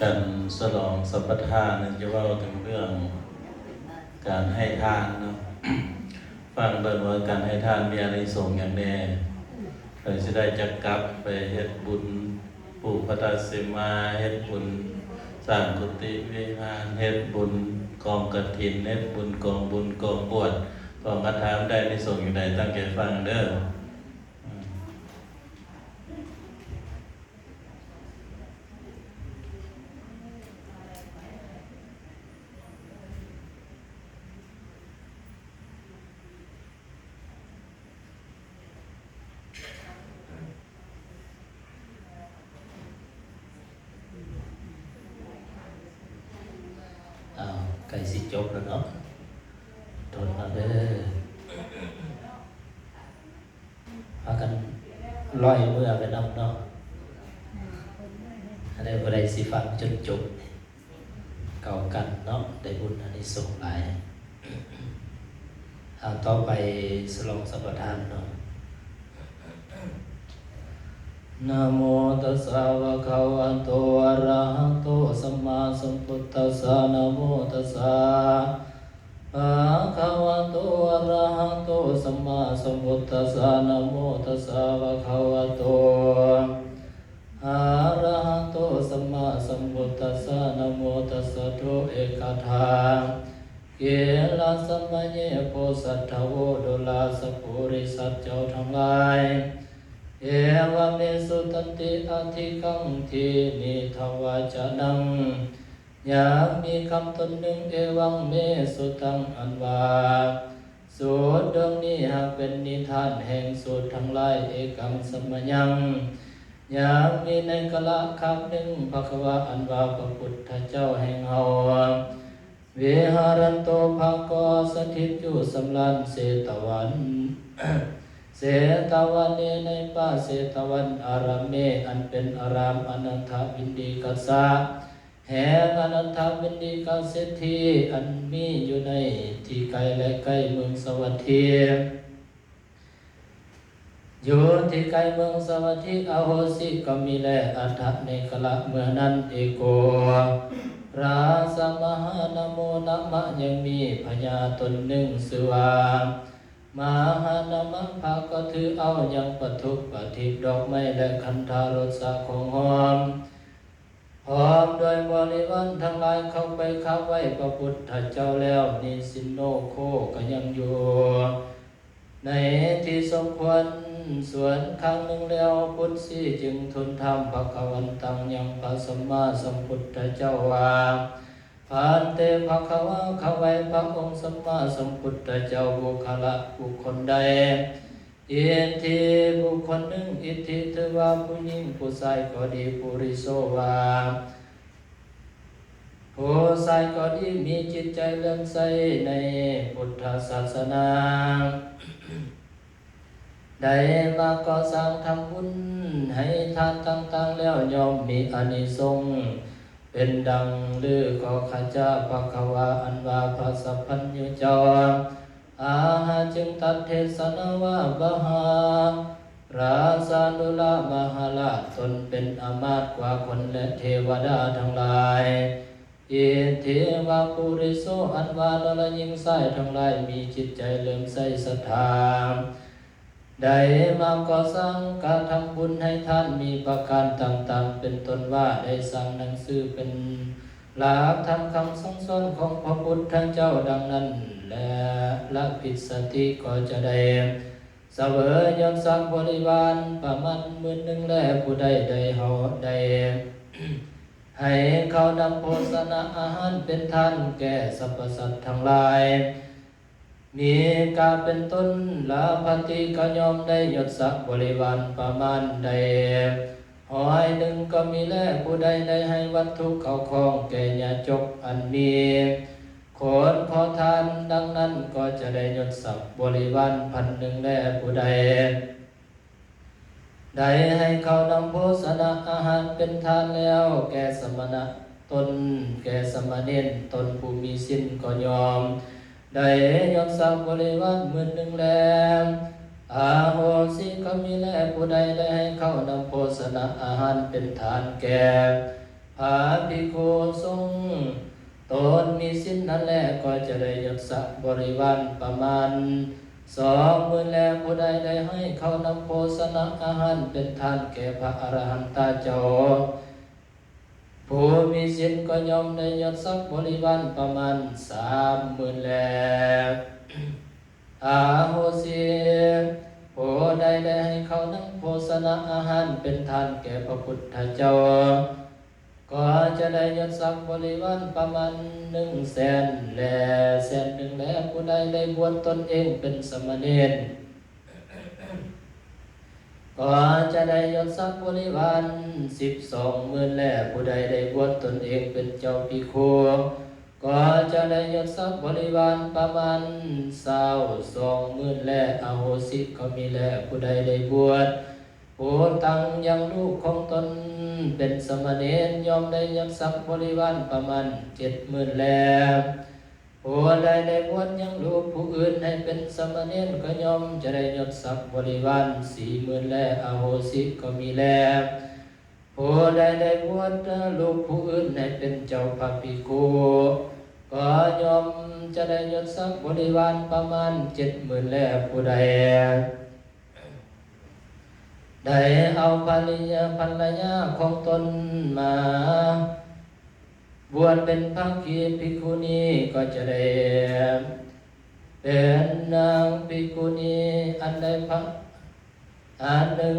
ການສະຫຼອງສັບປະທານນີ້ຈະເວົ້າເຖິງເລື່ອງການໃຫ້ທານເນາະ. ຟັງເບິ່ງວ່າການໃຫ້ທານມີອານິສົງຫຍັງແດ່. ເພິ່ນຊິໄດ້ຈັກກັບໄປເຮັດບຸນປູກພັດທະເສມາ, ເຮັດບຸນສ້າງກຸຕິວິຫານ, ເຮັດບຸນກອງກະຖິນ, ເຮັດບຸນກອງບຸນກອງບວດ, ກອງຄາຖາໄດ້ອານິສົງຢູ່ໃດ. ຕັ້ງໃຈຟັງເດີ. ອ້າວ ໃກ້ຊິຈົບແລ້ວເນາະ ທົນເອົາເດີ. ພາກັນລອຍເມືອໄປນຳເນາະ ອັນໃດບໍ່ໄດ້ຊິຟັງຈົນຈົບ ເຂົ້າກັນເນາະ ໄດ້ບຸນອານິສົງຫຼາຍ. ເອົາ ຕໍ່ໄປສະຫຼອງສັບປະທານເນາະ. ນະໂມຕັດສະ ພະຄະວະໂຕ ອະລະຫະໂຕ ສຳມາສຳພຸດທັດສະ ນະໂມຕັດສະ ພະຄະວະໂຕ ອະລະຫະໂຕ ສຳມາສຳພຸດທັດສະ ນະໂມຕັດສະ ພະຄະວະໂຕ ອະລະຫະໂຕ ສຳມາສຳພຸດທັດສະ ນະໂມຕັດສະ ໂຕ ເອກະທາ ເກລະສະມະເຍ ໂພສັດຖະໂວ ດຸລາສະປູລິສັດເຈົ້າທັງຫຼາຍ ເອວະເມສຸຕັນຕິ ອະທິກະຂັນທີນິ ທະວາຈະນັງ ຍັງມີຄຳຕົ້ນໜຶ່ງ ເອວັງເມສຸຕັງ ອັນວ່າ ສູດເລື່ອງນີ້ຫາກເປັນນິທານແຫ່ງສູດທັງຫຼາຍ ເອກັງສະມະຍັງ ຍັງມີໃນກາລະຄາບໜຶ່ງ ພະຄະວາ ອັນວ່າພະພຸດທະເຈົ້າແຫ່ງເຮົາ ວິຫາຣັນໂຕ ພະກໍສະຖິດຢູ່ສຳລານເຊຕະວັນ ເຊຕະວັນເນ ໃນປ່າເຊຕະວັນ ອາຣາເມ ອັນເປັນອາຣາມອະນັນທະວິນດີກັດສະ ແຫ່ງອະນັນທະວິນດີກະເສດຖີ ອັນມີຢູ່ໃນທີ່ໄກແລະໃກ້ເມືອງສາວັດຖີ ຢູ່ທີ່ໃກ້ເມືອງສາວັດຖີ ອະໂຫສິກະມິ ແລະ ອັດຖະເນກະລະເມື່ອນັ້ນ ເອໂກ ລາຊະມະຫານະໂມນາມະ ຍັງມີພະຍາຕົນໜຶ່ງຊື່ວ່າ ມະຫານາມະ ພະກໍຖືເອົາຍັງປະທຸປະທີບດອກໄມ້ ແລະ ຄັນທາລົດສະຂອງຫອມ ພ້ອມດ້ວຍບໍລິວານທັງຫຼາຍ ເຂົ້າໄປຄາບໄຫວ້ພະພຸດທະເຈົ້າແລ້ວ ນິຊິນໂນໂຄ ກໍຍັງຢູ່ໃນທີ່ສົມຄວນສ່ວນຂ້າງໜຶ່ງແລ້ວ ປຸດສີຈຶ່ງທູນຖາມພະຄະວັນຕັງ ຍັງພະສຳມາສຳພຸດທະເຈົ້າວ່າ ພັນເຕ ພະຄະວາ ຂ້າໄຫວ້ພະອົງສຳມາສຳພຸດທະເຈົ້າ ບຸກຄະລະບຸກຄົນໃດ ອິດທິບຸກຄົນໜຶ່ງ ອິດທິຖືວ່າຜູ້ຍິງຜູ້ຊາຍກໍດີ ປຸລິໂສວ່າຜູ້ຊາຍກໍດີ ມີຈິດໃຈເຫຼື້ອມໃສໃນພຸດທະສາສະໜາ ໄດ້ມາກໍ່ສ້າງທຳບຸນໃຫ້ທານຕ່າງໆແລ້ວ ຍ່ອມມີອານິສົງເປັນດັ່ງ ຫຼື ກໍຂະຈາພະຄະວາ ອັນວ່າພະສັບພັນຍູເຈົ້າ ອາຫາຈຶ່ງຕັດເທດສະນາວ່າ ມະຫາລາຊານຸລາມະຫາລາດ ຕົນເປັນອາມາດກວ່າຄົນ ແລະ ເທວະດາທັງຫຼາຍ ອິດທິວະປຸລິໂສ ອັນວ່ານະລະຍິງຊາຍທັງຫຼາຍ ມີຈິດໃຈເຫຼື້ອມໃສສັດທາ ໄດ້ມາກໍ່ສ້າງກະທຳບຸນໃຫ້ທານ ມີປະການຕ່າງໆ ເປັນຕົ້ນວ່າ ໄດ້ສ້າງໜັງສືເປັນຫຼັກທຳຄຳສັ່ງສອນຂອງພະພຸດທະເຈົ້າ ດັ່ງນັ້ນ ແລະ ລະຜິດສະຕິກໍຈະໄດ້ສະເຫວີຍຍົດສະບໍລິວານປະມານໝື່ນໜຶ່ງແລ. ຜູ້ໃດໄດ້ເຮົາ ໄດ້ໃຫ້ເຂົ້ານຳໂພຊະນະອາຫານເປັນທານແກ່ສັບພະສັດທັງຫຼາຍ ມີກາເປັນຕົ້ນ ລາພັນຕິ ກໍຍ່ອມໄດ້ຍົດສະບໍລິວານປະມານໃດຮ້ອຍໜຶ່ງກໍມີແລ. ຜູ້ໃດໄດ້ໃຫ້ວັດຖຸເຂົ້າຂອງແກ່ຍາຈົກອັນມີຄົນຂໍທານ ດັ່ງນັ້ນກໍຈະໄດ້ຍົດສະບໍລິວານພັນໜຶ່ງແລ. ຜູ້ໃດ ໄດ້ໃຫ້ເຂົ້ານຳໂພຊະນະອາຫານເປັນທານແລ້ວ ແກ່ສະມະນະຕົນ ແກ່ສາມະເນນຕົນຜູ້ມີສິນ ກໍຍ່ອມໄດ້ຍົດສະບໍລິວານໝື່ນໜຶ່ງແລ. ອະໂຫສິກະມິແລ. ຜູ້ໃດໄດ້ໃຫ້ເຂົ້ານຳໂພຊະນະອາຫານເປັນທານແກ່ພ ພະພິກຂຸສົງ ຕົນມີສິນນັ້ນແລ ກໍຈະໄດ້ຍົດສັກບໍລິວານປະມານສອງໝື່ນແລ. ຜູ້ໃດໄດ້ໃຫ້ເຂົ້ານ້ຳໂພຊະນະອາຫານເປັນທານແກ່ພະອະລະຫັນຕະເຈົ້າ ຜູ້ມີສິນກໍຍ່ອມໄດ້ຍົດສັກບໍລິວານປະມານສາມໝື່ນແລ. ອະໂຫສິ ຜູ້ໃດໄດ້ໃຫ້ເຂົ້າໜັງໂພຊະນະອາຫານເປັນທານແກ່ພະພຸດທະເຈົ້າ ກໍຈະໄດ້ຍົດສັກບໍລິວານປະມານໜຶ່ງແສນແລ ແສນໜຶ່ງແລ. ຜູ້ໃດໄດ້ບວດຕົນເອງເປັນສາມະເນນ ກໍຈະໄດ້ຍົດສັກບໍລິວານສິບສອງໝື່ນແລ. ຜູ້ໃດໄດ້ບວດຕົນເອງເປັນເຈົ້າພິກຂຸ ກໍຈະໄດ້ຍົດສັກບໍລິວານປະມານຊາວສອງໝື່ນແລ. ອະໂຫສິກໍມີແລ. ຜູ້ໃດໄດ້ບວດຜູ້ຕັ້ງຍັງລູກຂອງຕົນເປັນສາມະເນນ ຍ່ອມໄດ້ຍົດສັກບໍລິວານປະມານເຈັດໝື່ນແລ. ຜູ້ໃດໄດ້ບວດຍັງລູກຜູ້ອື່ນໃຫ້ເປັນສາມະເນນ ກໍຍ່ອມຈະໄດ້ຍົດສັກບໍລິວານສີ່ໝື່ນແລ. ອະໂຫສິກໍມີແລ. ຜູ້ໃດໄດ້ບວດລູກຜູ້ອື່ນໃຫ້ເປັນເຈົ້າພະພິກຂຸ ກໍຍ່ອມຈະໄດ້ຍົດສັກບໍລິວານປະມານເຈັດໝື່ນແລ. ຜູ້ໃດ ໄດ້ເອົາພັນລະຍາ ພັນລະຍາຂອງຕົນມາບວດເປັນພະພິກຂຸນີ ກໍຈະໄດ້ເປັນນາງພິກຂຸນີ. ອັນໃດພະ ອັນໜຶ່ງ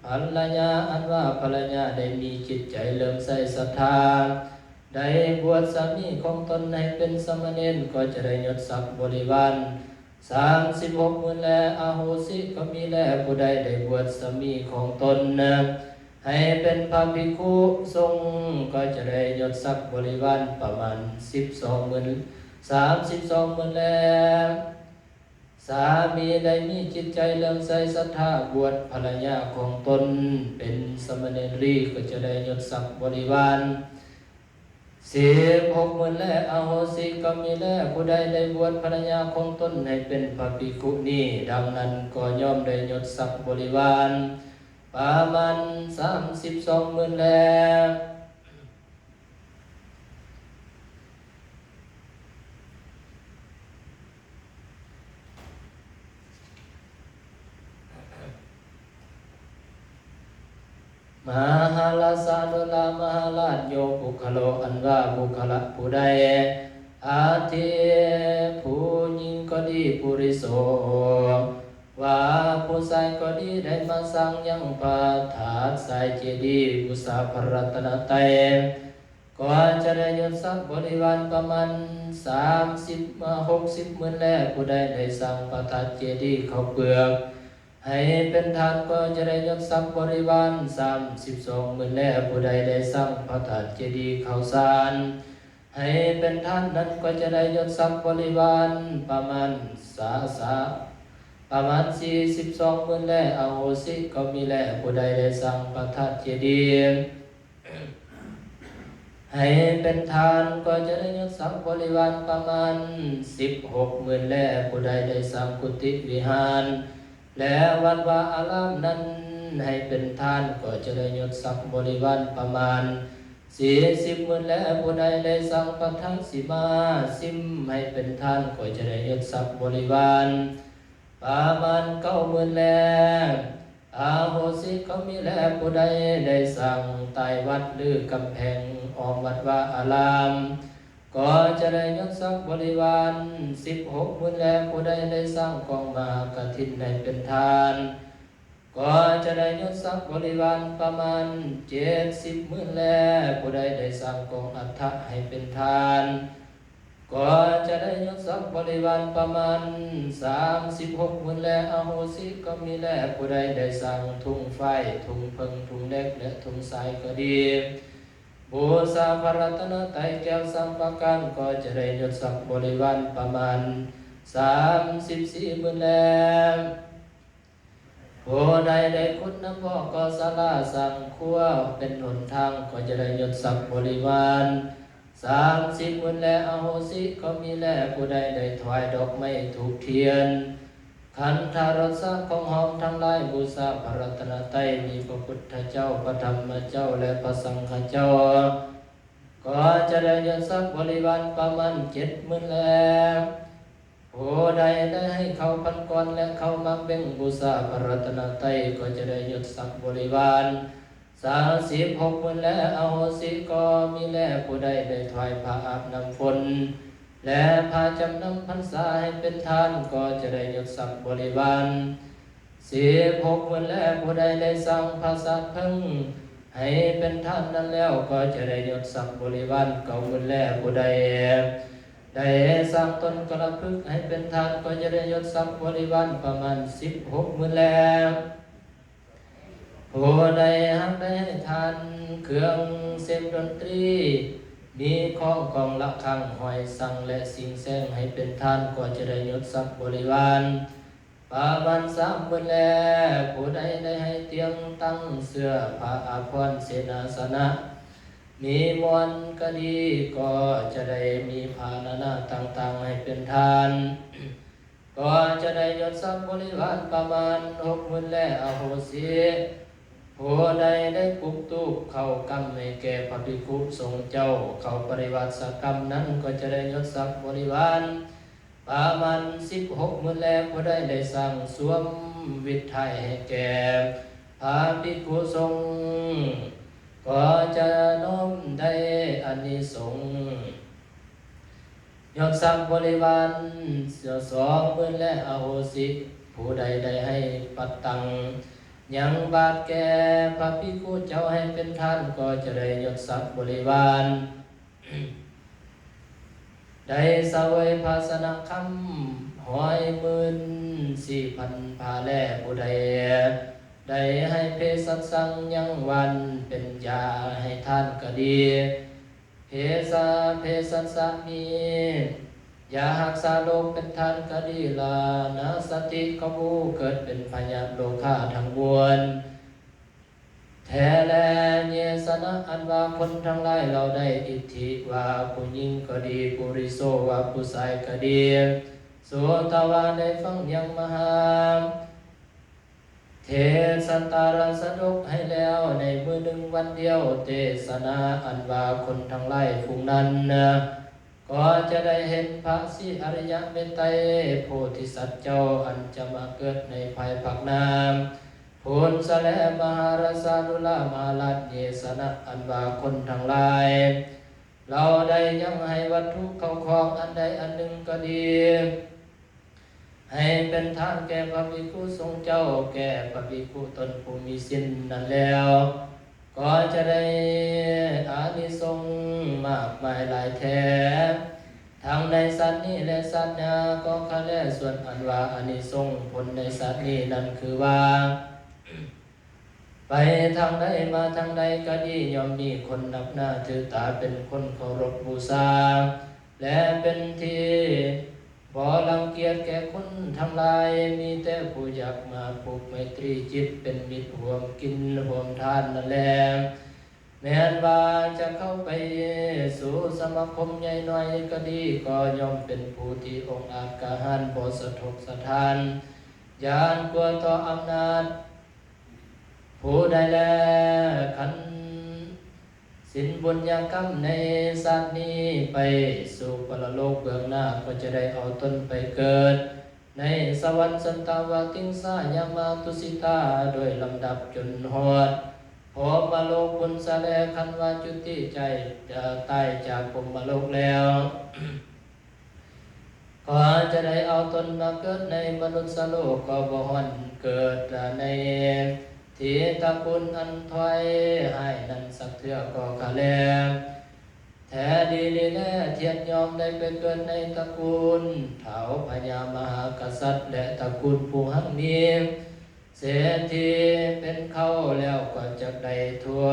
ພັນລະຍາ ອັນວ່າພັນລະຍາໄດ້ມີຈິດໃຈເຫຼື້ອມໃສສັດທາ ໄດ້ບວດສາມີຂອງຕົນໃຫ້ເປັນສາມະເນນ ກໍຈະໄດ້ຍົດສັກບໍລິວານ ສາມສິບຫົກໝື່ນແລ. ອະໂຫສິກໍມີແລ. ຜູ້ໃດໄດ້ບວດສາມີຂອງຕົນໃຫ້ເປັນພະພິກຂຸສົງ ກໍຈະໄດ້ຍົດສັກບໍລິວານປະມານສິບສອງໝື່ນ ສາມສິບສອງໝື່ນແລ. ສາມີໄດ້ມີຈິດໃຈເຫຼື້ອມໃສສັດທາບວດພັນລະຍາຂອງຕົນເປັນສາມະເນນຣີ ກໍຈະໄດ້ຍົດສັກບໍລິວານ ສິບຫົກໝື່ນແລ. ອະໂຫສິກໍມີແລ. ຜູ້ໃດໄດ້ບວດພັນລະຍາຂອງຕົນໃຫ້ເປັນພະພິກຂຸນີ ດັ່ງນັ້ນກໍຍ່ອມໄດ້ຍົດສັກບໍລິວານປະມານສາມສິບສອງໝື່ນແລ. ມະຫາລາຊານຸລາມະຫາລາດໂຍປຸກຄະໂລ ອັນວ່າບຸກຄະລະຜູ້ໃດ ອັດຖິຜູ້ຍິງກໍດີ ປຸລິໂສ ວ່າຜູ້ຊາຍກໍດີ ໄດ້ມາສ້າງຍັງພະທາດຊາຍເຈດີ ບູຊາພະລັດຕະນະໄຕ ກໍຈະໄດ້ຍົດສັກບໍລິວານປະມານສາມສິບມາຫົກສິບໝື່ນແລ. ຜູ້ໃດໄດ້ສ້າງພະທາດເຈດີເຂົ້າເປືອກໃຫ້ເປັນທານ ກໍຈະໄດ້ຍົດສັກບໍລິວານສາມສິບສອງໝື່ນແລ. ຜູ້ໃດໄດ້ສ້າງພະທາດເຈດີເຂົ້າສານໃຫ້ເປັນທານນັ້ນ ກໍຈະໄດ້ຍົດສັກບໍລິວານປະມານສາ ສາ ປະມານສີ່ສິບສອງໝື່ນແລ. ອະໂຫສິກໍມີແລ. ຜູ້ໃດໄດ້ສ້າງພະທາດເຈດີ ໃຫ້ເປັນທານ ກໍຈະໄດ້ຍົດສັກບໍລິວານປະມານສິບຫົກໝື່ນແລ. ຜູ້ໃດໄດ້ສ້າງກຸຕິວິຫານ ແລະ ວັດວາອາລາມນັ້ນໃຫ້ເປັນທານ ກໍຈະໄດ້ຍົດສັກບໍລິວານປະມານສີ່ສິບໝື່ນແລ. ຜູ້ໃດໄດ້ສ້າງປະທະສີມາຊິມໃຫ້ເປັນທານ ກໍຈະໄດ້ຍົດສັກບໍລິວານ ປະມານເກົ້າໝື່ນແລ. ອະໂຫສິກໍມີແລ. ຜູ້ໃດໄດ້ສ້າງຕາຍວັດ ຫຼື ກຳແພງອ້ອມວັດວາອາລາມ ກໍຈະໄດ້ຍົດສັກບໍລິວານສິບຫົກໝື່ນແລ. ຜູ້ໃດໄດ້ສ້າງກອງມະຫາກະຖິນໃຫ້ເປັນທານ ກໍຈະໄດ້ຍົດສັກບໍລິວານປະມານເຈັດສິບໝື່ນແລ. ຜູ້ໃດໄດ້ສ້າງກອງອັດຖະໃຫ້ເປັນທານ ກໍຈະໄດ້ຍົດສັກບໍລິວານປະມານສາມສິບຫົກໝື່ນແລ. ອະໂຫສິກໍມີແລ. ຜູ້ໃດໄດ້ສ້າງທຸງຝ້າຍ ທຸງເຜິ້ງ ທຸງເຫຼັກ ແລະ ທຸງຊາຍກໍດີ ບູຊາພະລັດຕະນະໄຕແກ້ວສາມປະການ ກໍຈະໄດ້ຍົດສັກບໍລິວານປະມານສາມສິບສີ່ໝື່ນແລ. ຜູ້ໃດໄດ້ຂຸດນ້ຳບໍ່ກໍ່ສາລາ ສ້າງຂົວເປັນຫົນທາງ ກໍຈະໄດ້ຍົດສັກບໍລິວານສາມສິບໝື່ນແລ. ອະໂຫສິກໍມີແລ. ຜູ້ໃດໄດ້ຖວາຍດອກໄມ້ທູບທຽນ ຄັນທະລົດຊາດຂອງຫອມທັງຫຼາຍບູຊາພະລັດຕະນະໄຕ ມີພະພຸດທະເຈົ້າ, ພະທຳມະເຈົ້າ ແລະ ພະສັງຄະເຈົ້າ ກໍຈະໄດ້ຍົດສັກບໍລິວານປະມານເຈັດໝື່ນແລ. ຜູ້ໃດໄດ້ໃຫ້ເຂົ້າພັນກ້ອນ ແລະ ເຂົ້າໝາກເບັງບູຊາພະລັດຕະນະໄຕ ກໍຈະໄດ້ຍົດສັກບໍລິວານສາມສິບຫົກໝື່ນແລ. ອະໂຫສິກໍມີແລ. ຜູ້ໃດໄດ້ຖວາຍຜ້າອາບນ້ຳຝົນ ແລະ ຜ້າຈຳນຳພັນສາໃຫ້ເປັນທານ ກໍຈະໄດ້ຍົດສັກບໍລິວານ ສິບຫົກໝື່ນແລ. ຜູ້ໃດໄດ້ສ້າງປາສາດເຜິ້ງໃຫ້ເປັນທານນັ້ນແລ້ວ ກໍຈະໄດ້ຍົດສັກບໍລິວານເກົ້າໝື່ນແລ. ຜູ້ໃດໄດ້ສ້າງຕົ້ນກະລະພຶກໃຫ້ເປັນທານ ກໍຈະໄດ້ຍົດສັກບໍລິວານປະມານສິບຫົກໝື່ນແລ. ຜູ້ໃດຫາກໄດ້ໃຫ້ທານເຄື່ອງເສບດົນຕີ ມີຂອງກອງລະຄັງ ຫອຍສັງ ແລະ ຊິງແສງໃຫ້ເປັນທານ ກໍຈະໄດ້ຍົດສັກບໍລິວານ ປະມານສາມໝື່ນແລ. ຜູ້ໃດໄດ້ໃຫ້ຕຽງຕັ່ງ ເສື້ອຜ້າອາພອນ ເສນາສະນະ ມີໝອນກະດີ ກໍຈະໄດ້ມີພາຊະນະຕ່າງໆໃຫ້ເປັນທານ ກໍຈະໄດ້ຍົດສັກບໍລິວານປະມານຫົກໝື່ນແລ. ອະໂຫສິ ຜູ້ໃດໄດ້ປຸກຕູບເຂົ້າກຳໃຫ້ແກ່ພະພິກຂຸສົງເຈົ້າ ເຂົ້າປະລິວາສະກຳນັ້ນ ກໍຈະໄດ້ຍົດສັກບໍລິວານ ປະມານສິບຫົກໝື່ນແລ. ຜູ້ໃດໄດ້ສ້າງສວມວິດໄທໃຫ້ແກ່ພະພິກຂຸສົງ ກໍຈະນ້ອມໄດ້ອານິສົງຍົດສັກບໍລິວານສອງໝື່ນແລ. ອະໂຫສິ ຜູ້ໃດໄດ້ໃຫ້ປັດຕັງຍັງບາດແກ່ພະພິກຂຸເຈົ້າໃຫ້ເປັນທານ ກໍຈະໄດ້ຍົດສັກບໍລິວານ ໄດ້ສະເຫວີຍພາຊະນະຄຳ ຮ້ອຍໝື່ນສີ່ພັນພາແລ. ຜູ້ໃດໄດ້ໃຫ້ເພສັດສັງຍັງຫວ່ານເປັນຢາໃຫ້ທານກໍດີ ເພສະ ເພສັດສະມີຢາຮັກສາໂລກເປັນທານກໍດີ ລານາສະຕິກະວູ ເກີດເປັນພະຍາດໂລຄາທັງມວນ ແທ້ແລ. ເຍສະນະ ອັນວ່າຄົນທັງຫຼາຍເຫຼົ່າໃດ ອິດທິ ວ່າຜູ້ຍິງກໍດີ ປຸລິໂສ ວ່າຜູ້ຊາຍກໍດີ ສຸຕະວາ ໄດ້ຟັງຍັງມະຫາເທສະຕາລະສະດົກໃຫ້ແລ້ວໃນມື້ໜຶ່ງວັນດຽວ ເຕສະນາ ອັນວ່າຄົນທັງຫຼາຍຝູງນັ້ນ ກໍຈະໄດ້ເຫັນພະສີອະລິຍະເມດໄຕໂພທິສັດເຈົ້າ ອັນຈະມາເກີດໃນພາຍພາກໜ້າພຸ້ນສະແລ. ມະຫາລາຊາດຸລາມະຫາລາດ ເຍສະນະ ອັນວ່າຄົນທັງຫຼາຍເຫຼົ່າໃດຍັງໃຫ້ວັດຖຸເຂົ້າຂອງອັນໃດອັນໜຶ່ງກໍດີ ໃຫ້ເປັນທານແກ່ພະພິກຂຸສົງເຈົ້າ ແກ່ພະພິກຂຸຕົນຜູ້ມີສິນນັ້ນແລ້ວ ກໍຈະໄດ້ອານິສົງມາກມາຍຫຼາຍແທ້ ທັງໃນຊາດນີ້ ແລະ ຊາດໜ້າກໍຄະແລ. ສ່ວນອັນວ່າອານິສົງຜົນໃນຊາດນີ້ນັ້ນຄືວ່າ ໄປທາງໃດມາທາງໃດກໍດີ ຍ່ອມມີຄົນນັບໜ້າຖືຕາ ເປັນຄົນເຄົາລົບບູຊາ ແລະ ເປັນທີ່ບໍ່ລັງກຽດແກ່ຄົນທັງຫຼາຍ ມີແຕ່ຜູ້ຢາກມາຜູກໄມຕີຈິດເປັນມິດຮ່ວມກິນຮ່ວມທານນັ້ນແລ. ແມ່ນວ່າຈະເຂົ້າໄປສູ່ສະມາຄົມໃຫຍ່ນ້ອຍກໍດີ ກໍຍ່ອມເປັນຜູ້ທີ່ອົງອາດກ້າຫານ ບໍ່ສະທົກສະທ້ານຢ້ານກົວຕໍ່ອຳນາດຜູ້ໃດແລ. ຄັນ ສິ້ນບຸນຍາກຳໃນຊາດນີ້ ໄປສູ່ປະລະໂລກເບື້ອງໜ້າ ກໍຈະໄດ້ເອົາຕົນໄປເກີດໃນສະຫວັນ ສັນຕະວະຕິງສາ ຍາມາ ຕຸສິຕາ ໂດຍລຳດັບຈົນຮອດພົມມະໂລກພຸ້ນສະແລ. ຄັນວ່າຈຸຕິໃຈ ຕາຍຈາກພົມມະໂລກແລ້ວ ກໍຈະໄດ້ເອົາຕົນມາເກີດໃນມະນຸດສະໂລກ ກໍບໍ່ຮ້ອນເກີດໃນທີ່ຕະກູນອັນຖອຍຮ້າຍນັ້ນສັກເທື່ອກໍຄະແລ. ແທ້ດີຫຼີແລ ທ່ານຍ່ອມໄດ້ໄປເກີດໃນຕະກູນທ້າວພະຍາມະຫາກະສັດ ແລະ ຕະກູນຜູ້ຮັ່ງມີ ເສດຖີເປັນເຄົ້າແລ້ວກໍຈັກໄດ້ທົ່ວ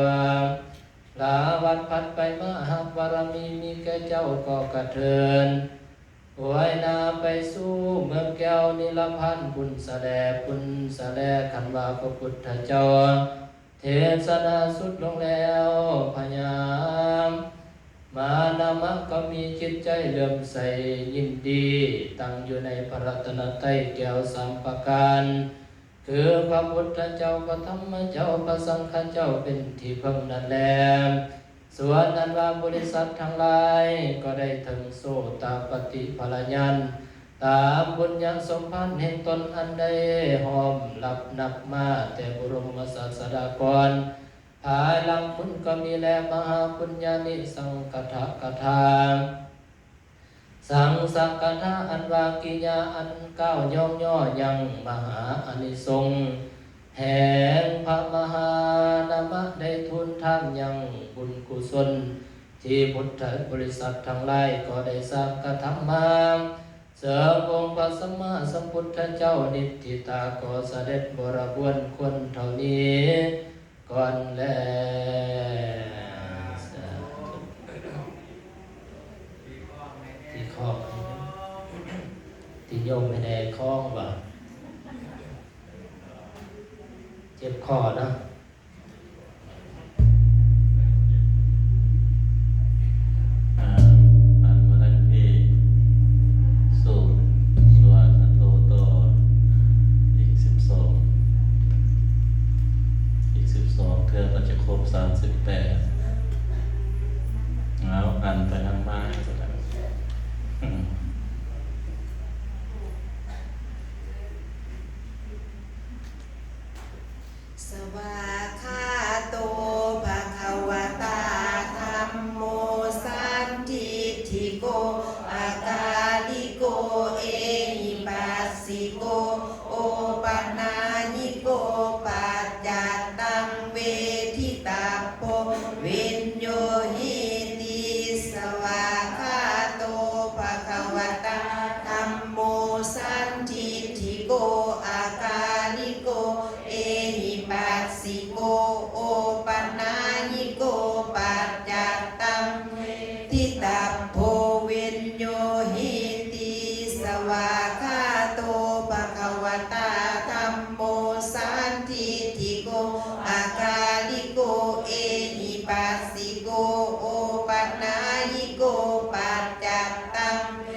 ລະວັດຜັດໄປມາ. ຫາກບາລະມີມີແກ່ເຈົ້າກໍກະເທີນອວຍໜ້າໄປສູ່ເມືອງແກ້ວນິລະພານພຸ້ນສະແລ, ພຸ້ນສະແລ. ຄັນວ່າພະພຸດທະເຈົ້າເທສະນາສຸດລົງແລ້ວ ພະຍາ ມານາມະກໍມີຈິດໃຈເຫຼື້ອມໃສຍິນດີ ຕັ້ງຢູ່ໃນພະລັດຕະນະໄຕແກ້ວສາມປະການ ຄືພະພຸດທະເຈົ້າ, ພະທຳມະເຈົ້າ, ພະສັງຄະເຈົ້າເປັນທີ່ເພິ່ງນັ້ນແລ. ສ່ວນອັນວ່າບໍລິສັດທັງຫຼາຍກໍໄດ້ເຖິງໂສຕາປັດຕິຜະລະຍານ ຕາມບຸນຍະສົມພານແຫ່ງຕົນອັນໄດ້ຮອງຮັບນັບມາແຕ່ບຸລົມມະສາສະດາກ່ອນ ພາຍຫຼັງພຸ້ນກໍມີແລ ມະຫາປຸນຍານິສັງຄະທະກະຖາ ສັງຄະທະກະຖາອັນວ່າກິຍາອັນກ່າວຍ້ອງຍໍຍັງມະຫາອານິສົງແຫ່ງພະມະຫານາມະ ໄດ້ທູນຖາມຍັງບຸນກຸສົນທີ່ພຸດທະບໍລິສັດທັງຫຼາຍກໍໄດ້ສ້າງກະທຳມາ ເຊິ່ງອົງພະສຳມາສຳພຸດທະເຈົ້ານິດທິຕາກໍສະເດັດບໍລະບວນຄວນເທົ່ານີ້ ກ່ອນແລ. ສາທຸ. ຕີຄອງ ຕີໂຍມໃຫ້ແດ່ ຄອງວ່າ ເຈັບຄໍເນາະ. ອາ ອັນວ່ານັ້ນເພ ສູດ ສວາຄາໂຕ ຕໍ່ອີກສິບສອງ ອີກສິບສອງເທື່ອກໍຈະຄົບສາມສິບແປດ. ເອົາ ອັນໄປນຳມາ ສະວາຄາໂຕ ພະຄະວະຕາ ທຳໂມ ສັນທິດຖິໂກ ອາກາລິໂກ ເອຫິປັດສິໂກ ໂອປະນາຍິໂກ ປັດຈັດຕັງ ເວທິຕັບໂພ ວິນໂຍຫິຕິ ສະວາຄາໂຕ ພະຄະວະຕາ ທຳໂມ ສັນທິດຖິໂກ ອາກາລິໂກ ເອຫິປັດສິໂກ ໂອປະນາຍິໂກ ປັດຈັດຕັງ ເວທິຕັບໂພ ວິນໂຍຫິຕິ ສະວາຄາໂຕ ພະຄະວະຕາ ທຳໂມ ສັນທິດຖິໂກ ອາກາລິໂກ ເອຫິປັດສິໂກ ໂອປະນາຍິໂກ ປັດຈັດຕັງ ເວ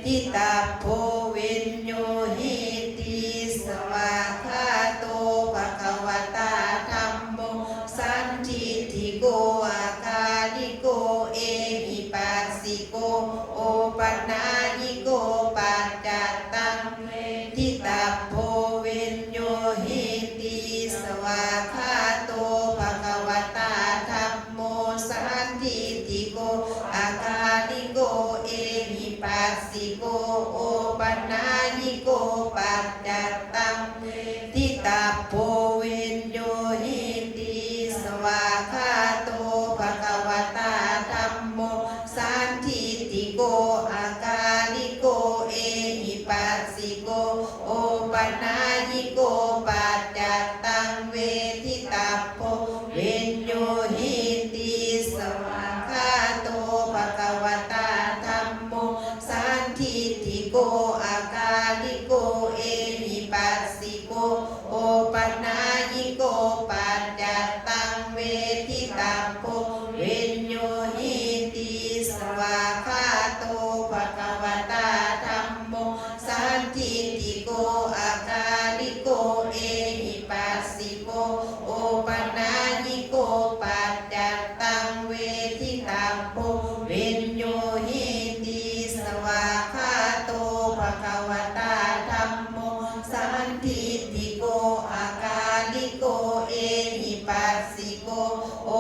ທິຕັບໂພ ວິນໂຍຫິຕິ ສະວາຄາໂຕ ພະຄະວະຕາ ທຳໂມ ສັນທິດຖິໂກ ອາກາລິໂກ ເອຫິປັດສິໂກ ໂອປະນາຍິໂກ ປັດຈັດຕັງ ເວທິຕັບໂພ ວິນໂຍຫິຕິ ສະວາຄາໂຕ ພະຄະວະຕາ ທຳໂມ ສັນທິດຖິໂກ ອາກາລິໂກ ເອຫິປັດສິໂກ ໂອປະນາຍິໂກ ປັດຈັດຕັງ ເວທິຕັບໂພ ວິນໂຍຫິຕິ ສະວາຄາໂຕ ພະຄະວະຕາ ທຳໂມ ສັນທິດຖິໂກ ອາກາລິໂກ ເອຫິປັດສິໂກ ໂອປະນາຍິໂກ ປັດຈັດຕັງ ເວທິຕັບໂພ ວິນໂຍຫິຕິ ສະວາຄາໂຕ ພະຄະວະຕາ ທຳໂມ ສັນທິດຖິໂກ ອາກາລິໂກ ເອຫິປັດສິໂກ ໂອປະນາຍິໂກ ປັດຈັດຕັງ ເວທິຕັບໂພ ວິນໂຍຫິຕິ ສະວາຄາໂຕ ພະຄະວະຕາ ທຳໂມ ສັນທິດຖິໂກ ອາກາລິໂກ ເອຫິປັດສິໂກ ໂອປະນາຍິໂກ ປັດຈັດຕັງ ເວທິຕັບໂພ ວິນໂຍຫິຕິ ສະວາຄາໂຕ ພະຄະວະຕາ ທຳໂມ ສັນທິດຖິໂກ ອາກາລິໂກ ເອຫິປັດສິໂກ ໂອ